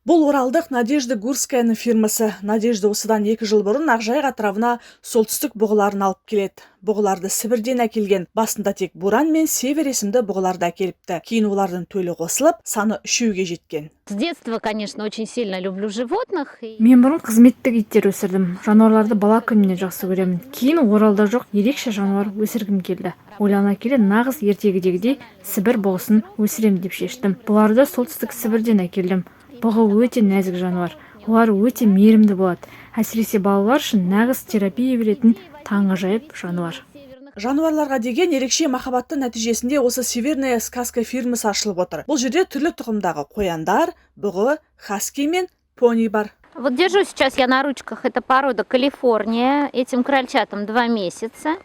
Бұл оралдық Надежда Гурскаяның фирмасы. Надежда осыдан 2 жыл бұрын Ақжайық атырабына солтүстік бұғыларын алып келеді. Бұғыларды Сібірден әкелген. Басында тек Буран мен Север есімді бұғыларды әкеліпті. Кейін олардың төлі қосылып, саны үшеуге жеткен. С детства, конечно, очень сильно люблю животных. Мен бұрын қызметтік иттер өсірдім. Жануарларды бала күнімнен жақсы көремін. Кейін Оралда жоқ ерекше жануар өсіргім келді. Ойлана келе, нағыз ертегідегідей сібір бұғысын өсірем деп шештім. Бұларды Солтүстік Сібірден әкелдім. Бұғы өте нәзік жануар. Олар өте мейірімді болады. Әсіресе балалар үшін нағыз терапия беретін таңғажайып жануар. Жануарларға деген ерекше махаббаттың нәтижесінде осы «Северная сказка» фирмасы ашылып отыр. Бұл жерде түрлі тұқымдағы қояндар, бұғы, хаски мен пони бар. Вот держу сейчас я на ручках, это порода Калифорния. Этим крольчатам 2 месяца.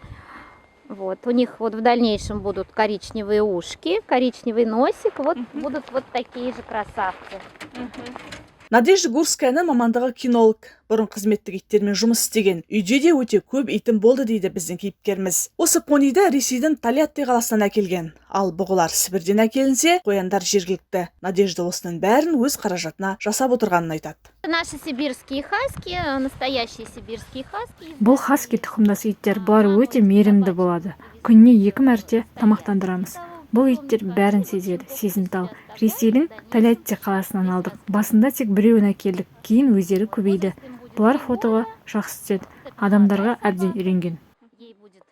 Вот, у них вот в дальнейшем будут коричневые ушки, коричневый носик. Вот будут вот такие же красавцы. Надежда Гурскаяның мамандығы кинолог. Бұрын қызметтік иттермен жұмыс істеген. Үйде де өте көп итім болды, дейді біздің кейіпкеріміз. Осы пониді Ресейдің Тольятти қаласынан әкелген. Ал бұғылар Сібірден әкелінсе, қояндар жергілікті. Надежда осының бәрін өз қаражатына жасап отырғанын айтады. Наши сибирские хаски, настоящие сибирские хаски. Бұл хаски тұқымдас иттер. Бұлар өте мейірімді болады. Күніне екі мәрте тамақтандырамыз. Бұл иттер бәрін сезеді, сезімтал. Ресейдің Тольятти қаласынан алдық. Басында тек біреуін әкелдік, кейін өздері көбейді. Бұлар фотоға жақсы түседі, адамдарға әбден үйренген. Ей будет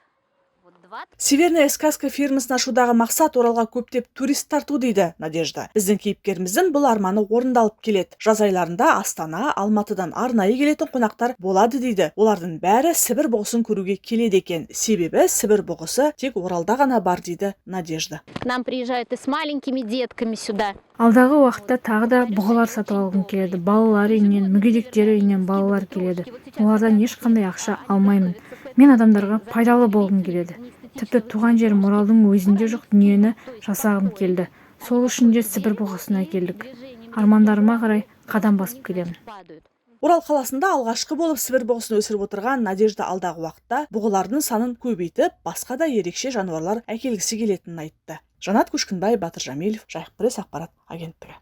вот два. «Северная сказка» фирмасын ашудағы мақсат — Оралға көптеп турист тарту, дейді Надежда. Біздің кейіпкеріміздің бұл арманы орындалып келеді. Жаз айларында Астана, Алматыдан арнайы келетін қонақтар болады дейді. Олардың бәрі сібір бұғысын көруге келеді екен. Себебі сібір бұғысы тек Оралда ғана бар, дейді Надежда. К нам приезжают и с маленькими детками сюда. Алдағы уақытта тағы да бұғылар сатып алғым келеді. Балалар үйінен, мүгедектер үйінен балалар келеді. Олардан ешқандай ақша алмаймын. Мен адамдарға пайдалы болғым келеді. Тіпті туған жерім Оралдың өзінде жоқ дүниені жасағым келді. Сол үшін де сібір бұғысын әкелдік. Армандарыма қарай қадам басып келемін. Падают. Орал қаласында алғашқы болып сібір бұғысын өсіріп отырған Надежда алдағы уақытта бұғылардың санын көбейтіп, басқа да ерекше жануарлар әкелгісі келетінін айтты. Жанат Көшкінбай, Батыр Жамилов, Жайық Пресс ақпарат агенттігі.